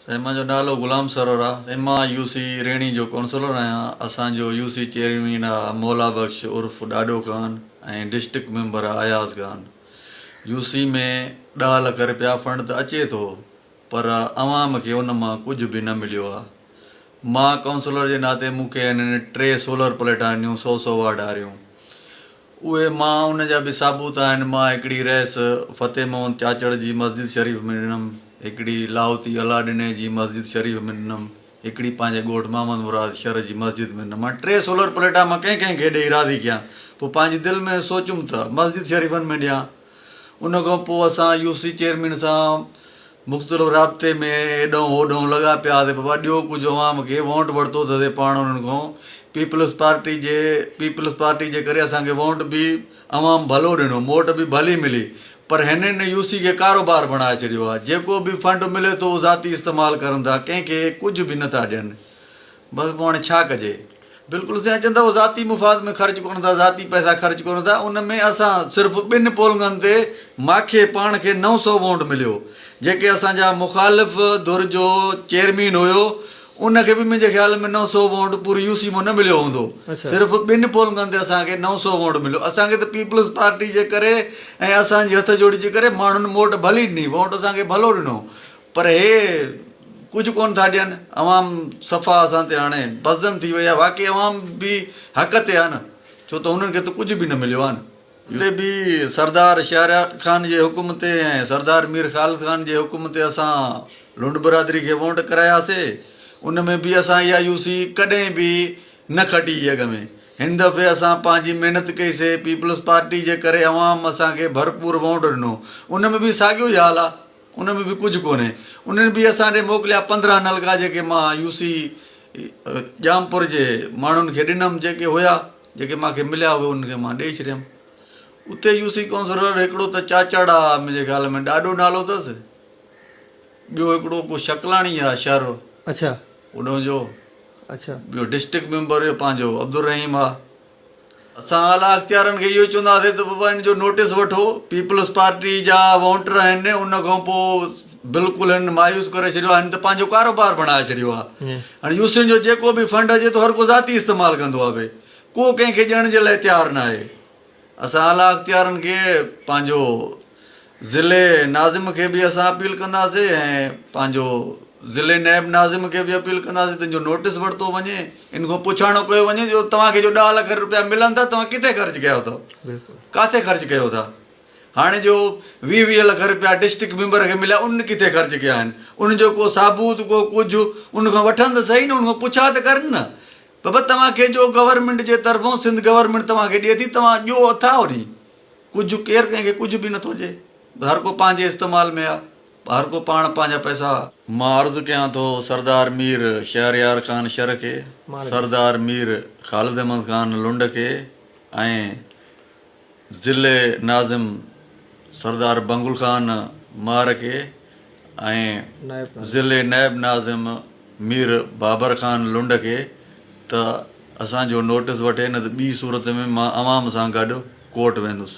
سائين منهنجو نالو غلام سرور آ ۽ مان يو سي ريڻي جو ڪونسلر آهيان. اسان جو يو سي چيئرمين آ مولا بخش عرف ڏاڏو خان ۽ ڊسٽرڪٽ ميمبر آ اياز خان. يو سي ۾ ڏهه لک رپيا فنڊ ته اچي ٿو پر عوام کي ان مان ڪجهه به نه مليو آ. مان ڪونسلر جي ناتي مون کي هنن ٽي سولر پليٽا ڏنيون سو سو واٽ واريون. اهي مان ان جا به ثابوت آهن، مان هڪڙي رئيس فتح محمد چاچڙ جي مسجد شريف ۾ ڏنم، هڪڙي لاهوتي الله ڏني جي مسجد شريف ۾ ڏنم، هڪڙي پنهنجي ڳوٺ محمد مراد شر جي مسجد ۾ ڏنم. مان ٽي سولر پليٽا مان ڪنهن ڪنهن کي ڏيئي راضي ڪيان، پوء پنهنجي دل ۾ سوچيم ته مسجد شريفن ۾ ڏيان. ان کان پوء اسان يو سي چيئرمين سان مختلف رابطي ۾ هيڏانهن هوڏانهن لڳا پيا هئاسين بابا ڏيو ڪجهه عوام کي وونٽ ورتو اٿسي پاڻ انهن کان پيپلز پارٽي جي پيپلز پارٽي جي ڪري اسان کي وونٽ به عوام ڀلو ڏنو موٽ به ڀلي ملي پر هنن يو سي کي ڪاروبار بڻائي ڇڏيو آهي جيڪو به فنڊ ملي ٿو اهو ذاتي استعمال ڪرن ٿا ڪنهن کي ڪجهه به نٿا ڏين بس پوء هاڻي ڇا ڪجي. بلڪل سائين اچن ٿا اهو ذاتي مفاد ۾ خرچ ڪرن ٿا ذاتي پئسا خرچ ڪرن ٿا ان ۾ اسان صرف ٻن پولنگن تي ماکي پاڻ کي 900 وونٽ مليو جيڪي اسان جا مخالف ڌر جو چيئرمين هيو ان کي به منهنجي خيال ۾ 900 وونٽ پوري يو سي مان نه مليو هوندو صرف ٻن پولنگن تي اسان کي 900 وونٽ مليو اسان کي ته پيپلز پارٽي جي ڪري ۽ اسان جي هٿ جوڙي جي ڪري ماڻهن موٽ ڀلي ڏني وونٽ اسان کي ڀلو ڏنو پر هي ڪجهه ڪونه ٿا ڏين، عوام صفا اسان تي هاڻي بزن ٿي وئي آهي، واقعي عوام به حق تي آهي نه، ڇو ته هنن کي ته ڪجهه به نه مليو آهي نه. اتي به سردار شهريار خان جي حڪم تي ۽ سردار مير خالد خان جي حڪم تي اسان لنڊ برادري کي وونٽ ڪراياسي، ان ۾ به اسان اها يو سي ڪڏهن به نه کٽي هئي اڳ ۾، هن دفعي اسان پنهنجي محنت ڪئي سي، پيپلز پارٽي جي ڪري عوام اسان کي ڀرپور وونٽ ڏنو، ان ۾ به ساڳيو ئي حال آهي. ان ۾ به ڪجهه ڪونهي. انهن به اسان ڏي موڪليا 15 نلڪا جيڪي مان يو سي ڄامپور جي ماڻهن کي ڏنم جيڪي هيا جيڪي مان کي مليا اهي انهن کي مان ڏئي ڇڏيم. اتي يو سي ڪائونسلر هڪڙو ته چاچڙ آ منهنجي خيال ۾ ڏاڏو نالو اٿس ٻيو هڪڙو ڪو شڪلاڻي آ شھر اڇا اوڏهون جو اڇا ٻيو ڊسٽرڪٽ ميمبر پنهنجو عبدالرحيم آ. اسان اعليٰ اختيارن کي اهو چوندا هئاسين ته بابا ان جو نوٽيس وٺو، پيپلز پارٽي جا وونٽر آهن ان کان پوء بلڪل هن مايوس ڪري ڇڏيو آهي، هن ته پنهنجو ڪاروبار بڻائي ڇڏيو آهي. هاڻي يوسين جو جيڪو به فنڊ اچي ٿو هر ڪو ذاتي استعمال ڪندو آهي ڀئي ڪو ڪنهن کي ڏيڻ جي لاء تيار ناهي. اسان اعليٰ اختيارن کي پنهنجو ضلعي ناظم کي به اسان اپيل ڪنداسين ۽ پنهنجو ضلعي نائب ناظم کي به اپيل ڪنداسين تن جو نوٽس ورتو وڃي ان کان پڇاڻو ڪيو وڃي جو توهان کي جو 10 لک روپيا ملن ٿا توهان ڪٿي خرچ ڪيا اٿو ڪاٿي خرچ ڪيو ٿا هاڻي جو 20 20 لک روپيا ڊسٽرڪٽ ميمبر کي مليا ان ڪٿي خرچ ڪيا آهن ان جو ڪو ثبوت ڪو ڪجهه ان کان وٺن ته صحيح نه ان کان پڇا ته ڪرن نه بابا توهان کي جو گورنمينٽ جي طرفون سنڌ گورنمينٽ توهان کي ڏئي ٿي توهان ڏيو اٿا وري ڪجهه ڪير ڪنهن کي ڪجهه به نٿو ڏئي هر ڪو پنهنجي استعمال ۾ آ هر ڪو پاڻ پنهنجا پئسا. مان عرض ڪيان ٿو سردار مير شهريار خان شر کي، سردار مير خالد احمد خان لنڊ کي ۽ ضلعي ناظم سردار بنگل خان مهر کي ۽ ضلعي نائب ناظم مير بابر خان لنڊ کي ته اسان جو نوٽس وٺي نه ته ٻي صورت ۾ مان عوام سان گڏ ڪورٽ ويندس.